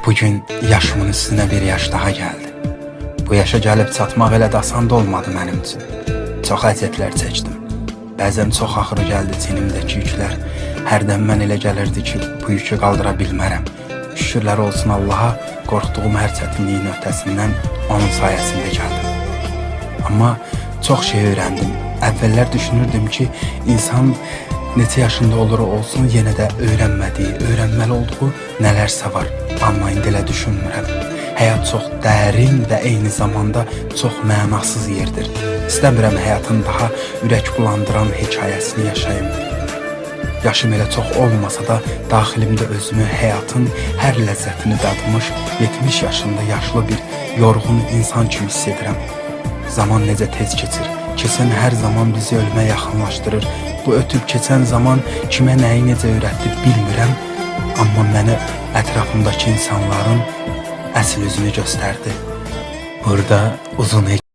Bugün yaşımın üstünə bir yaş daha gəldi. Bu yaşa gəlib çatmaq elə də asan da olmadı mənim üçün. Çox əziyyətlər çəkdim. Bəzən çox ağır gəldi çiynimdəki yüklər. Hərdən mən elə gəlirdi ki, bu yükü qaldıra bilmərəm. Şükürlər olsun Allaha, qorxduğum hər çətinliyin öhdəsindən onun sayəsində gəldim. Amma çox şey öyrəndim. Əvvəllər düşünürdüm ki, insan neçə yaşında olur olsun, yenə də öyrənmədiyi, öyrənməli olduğu nələrsə var. Amma indi elə düşünmürəm. Həyat çox dərin və eyni zamanda çox mənasız yerdir. İstəmirəm həyatın daha ürək bulandıran hekayəsini yaşayım. Yaşım elə çox olmasa da daxilimdə özümü həyatın hər ləzzətini dadmış 70 yaşında yaşlı bir yorğun insan kimi hiss edirəm. Zaman necə tez keçir. Keçən hər zaman bizi ölümə yaxınlaşdırır. Bu ötüb keçən zaman kimə nəyi necə öyrətdi bilmirəm, amma mənə ətrafımdakı insanların əsl üzünü göstərdi. Burada uzun